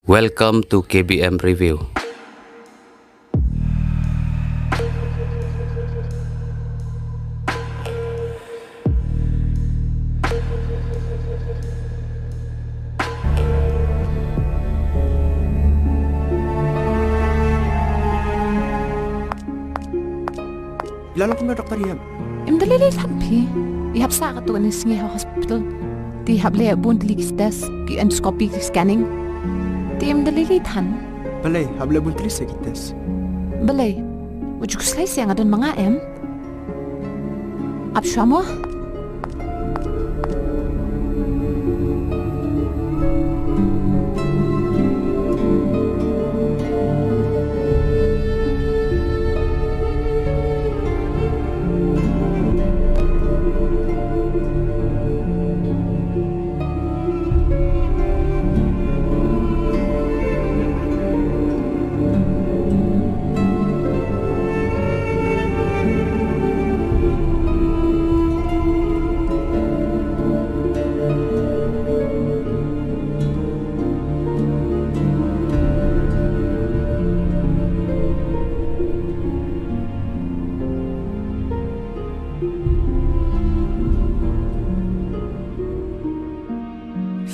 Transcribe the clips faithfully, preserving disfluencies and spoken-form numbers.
Welcome to K B M Review. Ila long kumno doktor ïa? Em da lei lei than phi. I hap sah katto katne sngi ha hospital. Te hap leh bun tylli ki test, ki endoscopy, ki scanning. Te em da lei lei than. Balei hap leh bun tylli sa ki test? Balei? Wat ju khuslai seh, nga don ma nga em. Ap shuwa mo.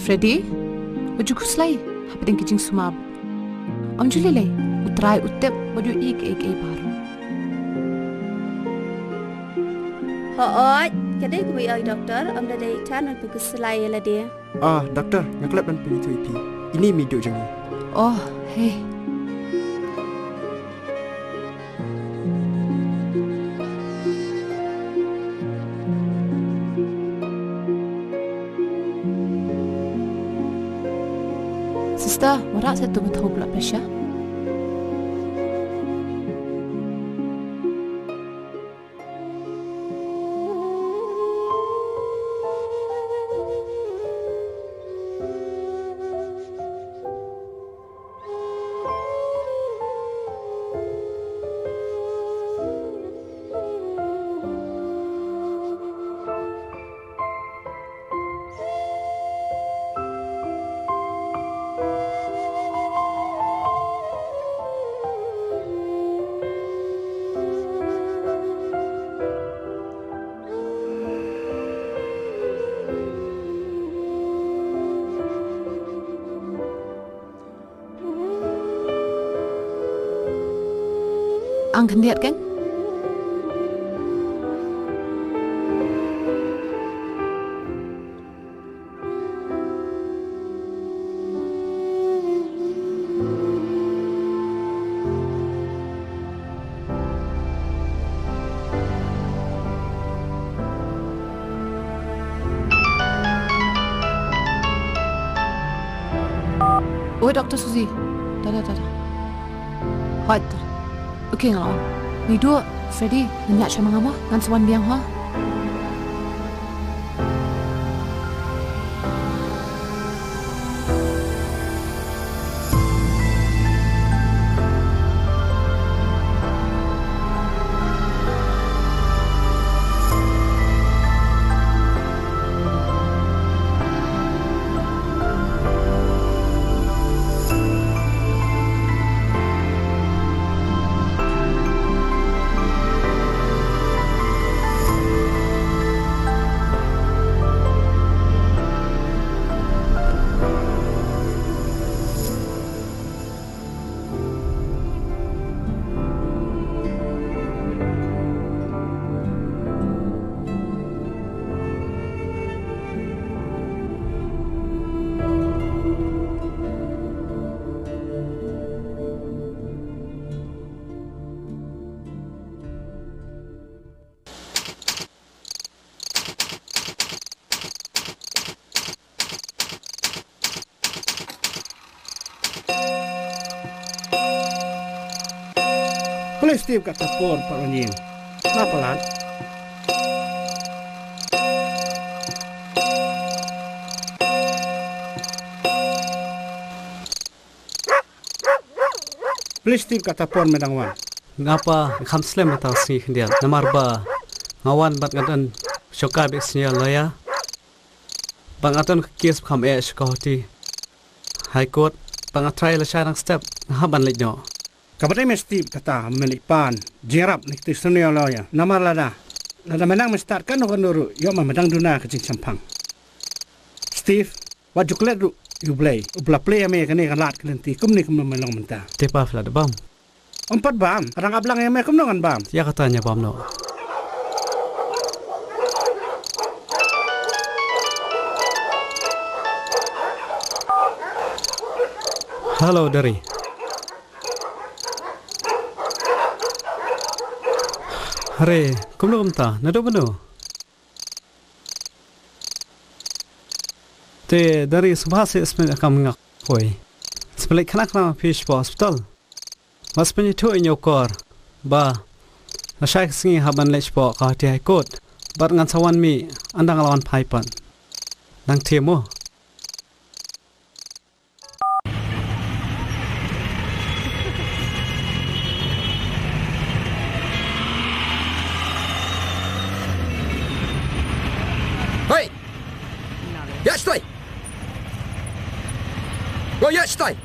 Freddy, wat ju khuslai hapdeng ki jingsumar. Ym ju lei lei, U Trai u tip, wat ju ïeit ïeit ei ei baroh. Hooid, ka dei kumba ïohi doktor, ym da dei than ban pynkhuslai ïa lade. Ah, doktor, nga klet ban pynithuh ïa phi. Ine i mei duh jong ngi. Oh, hei. Sister, wat rah seh tu ba thew blood pressure. Ang khyndiat kan? Oi, Doktor Suzy. Da, da, da, da. Hooid, Doktor. Okay, nga la wan. Naduh, Freddy, ngin ïaid shuwa ma nga mo. Ngan sa wan biang, ha. Police team kata por paronying. Na palat. Police team kata por me dang wan. Nga pa kham slem mynta u sngi khyndiat. Namar ba nga wan bad nga don shoka bad senior lawyer. Ba nga don ka case kham eh sha ka hoti. High Court. Ba nga try lashai dang step, nga hap ban leit noh. Kaba dei me Steve kata, me leit pan jingïarap na kito ki senior lawyer. Namar lada, lada me nang me stad kano kano ruh, ïoh me dang duna ka jingshemphang. Steve, wat ju klet ruh ïa U Blei uba la plie ïa me kane ka lad ka lynti kumne kumno me long mynta. Te pa, phi la da bam? Ym pat bam, ka dang ap lang ïa me, kumno ngan bam? Ïa kata ngan bam noh. Hello, Dari. Hare, kumno kumta? Naduh mynno? Te Dari, sngewbha seh sngewbha kam ngak hoi. Sngewbha leit khynnah khynnah phi shapoh hospital. Bad sngewbha ïathuh ïa u Nyokor ba lashai ka sngi hap ban leit shapoh ka Hati High Court. Bad ngan sa wan mih ynda nga la wan phai pat. Nang thiah mo. Hei! Ïa shatai! Ko ïa shatai!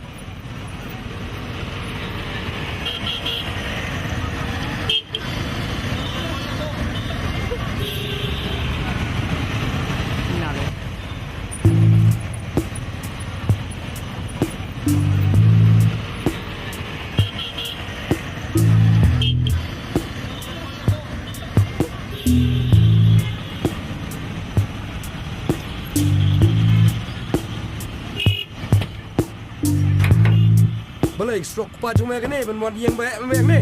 Balei stroke pa jong me kane ban wan ïeng ba me kane?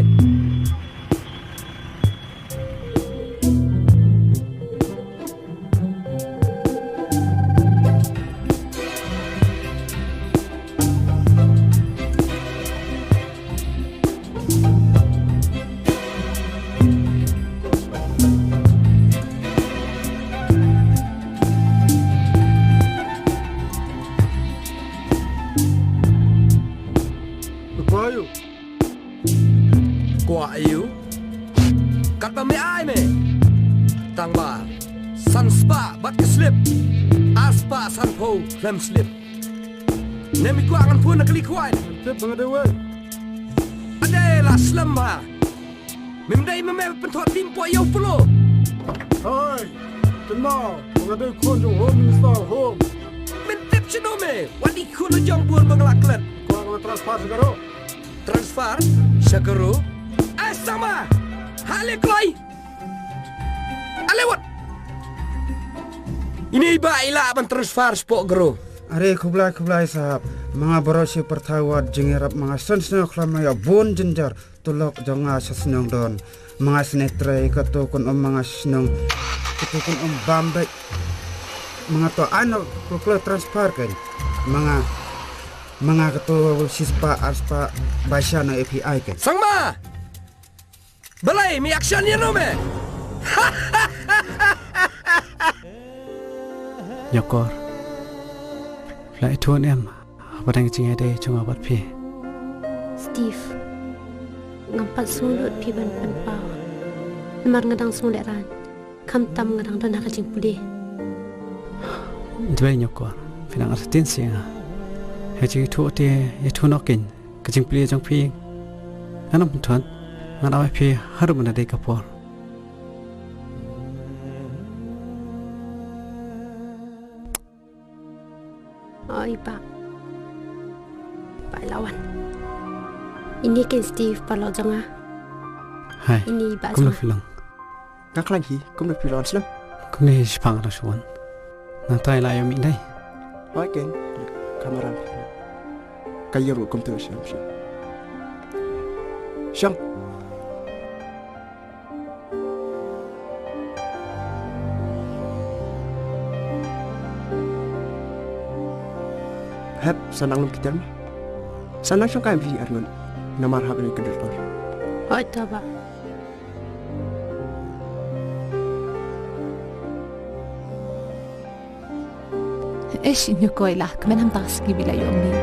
Kwah ïa u. Kwah ïa u. Katba me ai me. Tang ba san spah bad ka slip. Ar spah sanphew khlem slip. Ne me kwah ngan phone na kali khwai. Tip ba nga dei wei. Ade la slem ba. Mem dei me me pynthot tim po ïa u plo. Hai, kynmaw, ba nga dei khun jong Home Minister Home. Men tip shano me, wat dei khun jong bun ba nga la klet. Kwah nga transfer sha Garo. Transfer sha Garo? Ai sama, ha le kloi. Ale wat. Ine i ba i lah ban transfer shapoh Garo. Are khublei khublei sahab. Ma nga baroh shi pyrthai wat jingïarap ma nga sngewsynei khlem ïa bun jynjar. Tulok jong nga sha shnong don. Ma nga sngewtrei kato kun um ma nga shnong. Kato kun um bam bek. Ma nga to ano kloi kloi transfer kan. Ma nga, ma nga kato shispah arspah baisa na A P I kan. Sangma! Balei me action ïa no me? Nyokor. Phi la ïathuh em haba dang jingïadei jong nga bad phi? Steve, ngam pat sngewlut phi ban pynpaw. Namar nga dang sngewlehrain. Khamtam nga dang don ha ka jingpule. Duwai Nyokor, phi nang artatien sha nga. Ha jingïathuh te ïathuh noh kein. Ka jingpule jong phi ngan ym pynthut, ngan ap ïa phi haduh mynta dei ka por. Oi, Bah. Bah Lawan. Ini ken Steve, paralok jong nga. Hai. Ini Bah. Kumno phi long? Nga khlaiñ hi, kumno phi long, slem? Kumne, shiphang ka dang shu wan. Nangta i la ïoh mih dei. Oi ken, ka marang. Ka ïoh ruh kumta shem shem. Shem. Hep, sa nang lum ki ter ma. Sa nang shong kai phi ar ngan. Namar hap ïa ka doktor. Hooid, to Bah. Eish, Nyokor, la kmen ham ta ka sngi ba i la ïoh mih.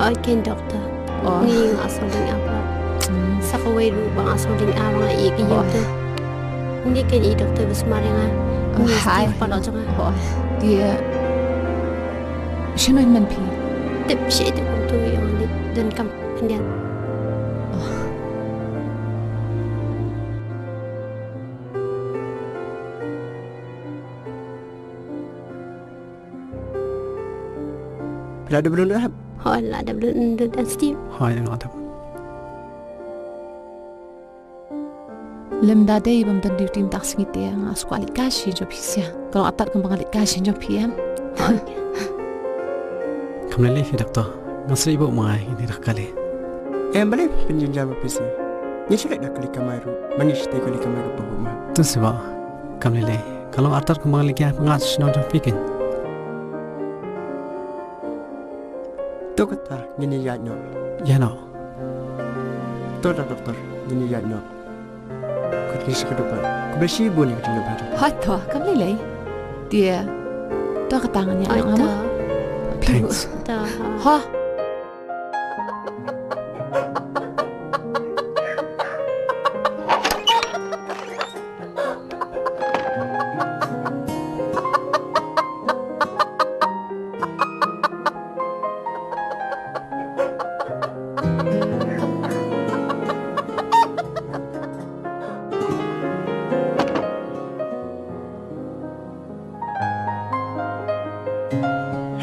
Hooid ken doktor. Oh. Ngi nga sngewdang ap. Hmm. Sa kawei ruh ba nga sngewdang ap, ba nga ïeh ka ïing. Oh. Te ngi ken i doktor ba sumar ïa nga. Oh, ngi hai. Steve paralok jong nga. Oh. Te shano i hynmen phi? Tip shi tip kumtu ïong li don kam khyndiat. Phi la dep lun hap? Hooid, la dep lun dun dan Steve. Hooid, nga la dep. Lem da dei bym don duty mynta ka sngi te nga shu kwah leit kai sha jong phi sha. Ka long artat kumba nga leit kai sha jong phi em. Kam lei lei phi doktor. Nga sngewbha ma ngi ni dak kali. Em balei pynjynjar ma phi sha. Ngi shu leit da kali kamai ruh. Ma ngi shu tei kali kamai ruh pa ma. Tun sngewbha. Kam lei lei. Ka long artat kumba nga leit kai nga shu nong jong phi ken. To kata ngin ïa ïaid noh. Ïa noh. To da doktor ngin ïa ïaid noh. Kut ni sa ka doktor. Khublei shibun ïa ka jingïaid noh. Hooid to, kam lei lei. Te to kata ngan ïaid noh nga mo. Thanks. To. Ha.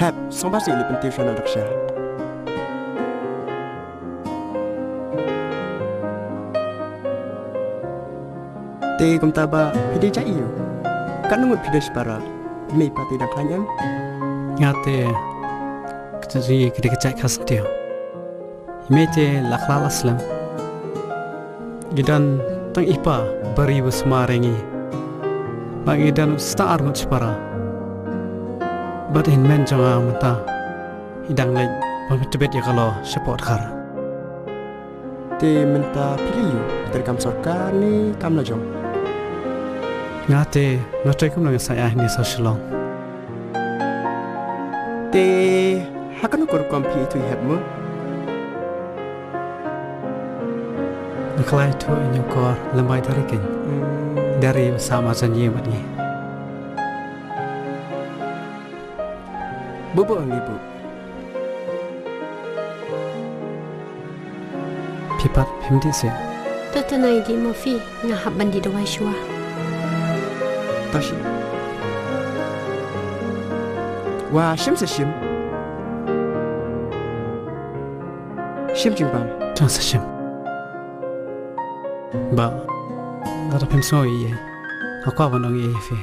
Hep, sngewbha sih leit pyntip sha na Daksha. Te kumta ba phi dei jaiñ ïa u? Katno ngut phi dei shipara? I mei i pa te dang khlaiñ em? Nga te ka jingim ka dei ka jait ka syntiew. I mei te la khlad la slem. Ngi don tang i pa ba ri ba sumar ïa ngi. Bad ngi don tang ar ngut shipara. Bad i hynmen jong nga mynta i dang leit ban pyntbit ïa ka law shapoh Dkhar. Te mynta phi la ïoh treikam sorkar ne kam la jong? Nga te nga trei kumno nga sa ïaid hangne sha Shillong. Te ha kano ka rukom phi ithuh hep mo? Nga khlaiñ ithuh ïa u kor lem bad i Dari ken. Hmm. Dari u sa marjan ïing bad ngi. Buh buh ngi buh. Phi pat phim dih seh. To to nai dih mo phi, nga hap ban dih dawai shuwa. To shim. Wa shim sa shim. Shim jingbam. To sa shim. Ba lada phim sngew ïa nga kwah ban ong ïa phi.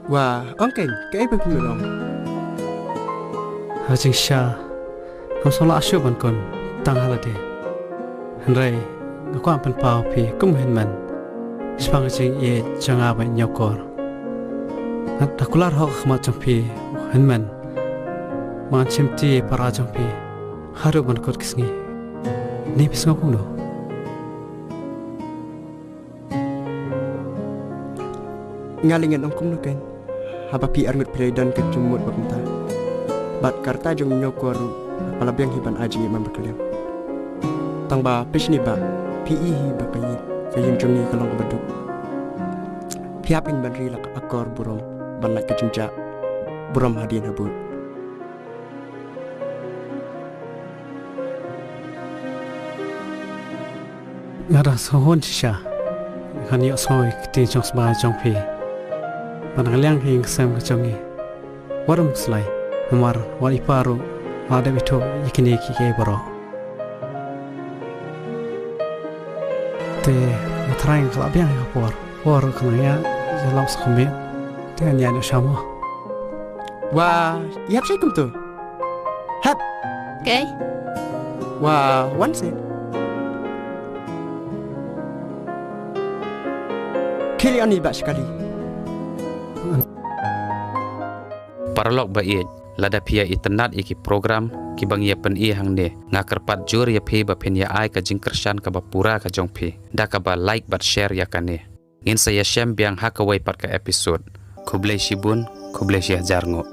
Wa, ong kein, kaei ba phi ong? Ha jingshisha ngam sngewlah shuh ban kun tang ha lade. Hynrei nga kwah pynpaw phi kum u hynmen shaphang ka jingïeit jong nga bad i Ñiewkor. Nga da kular hok ha khmat jong phi u hynmen ba ngan shimti ïa i para jong phi haduh ban kut ki sngi. Ne phi sngew kumno? Nga lei ngan ong kumno kein haba phi arngut phi la don ka jingmut ba kumta. Bad ka rta jong i Ñiewkor ruh ka la biang hi ban ai jingïeit man ba kylliang. Tang ba phi shini ba phi i hi ba ka ïing, ka ïing jong ngi ka long kaba duk. Phi hap ban ri la ka akor burom ban lait ka jingjah burom hadien habud. Nga dang sngewhun shisha ngan ïohsngew ïa ki ktien jong sma jong phi. Ba dang liang ha ïing ha sem ka jong ngi. Wat ym slai namar wat i pa ruh la dep ithuh ïa kine kiei kiei baroh. Te nga tharai ka la biang ïa ka por. Por ka nang ïa ïalam sa khmih. Te ngan ïa ïoh sha mo. Wa, ïap shai kumtu. Hap. Okay. Wa, wan se. Khie leh ani ba shkali. Paralok ba ïeit, lada phi ïa itynnad ïa ki program kiba ngi ïa pyni hangne, nga kyrpad jur ïa phi ba phin ïa ai ka jingkyrshan kaba pura ka jong phi da kaba like bad share ïa kane. Ngin sa ïashem biang ha kawei pat ka episode. Khublei shibun, khublei shihajar nguh.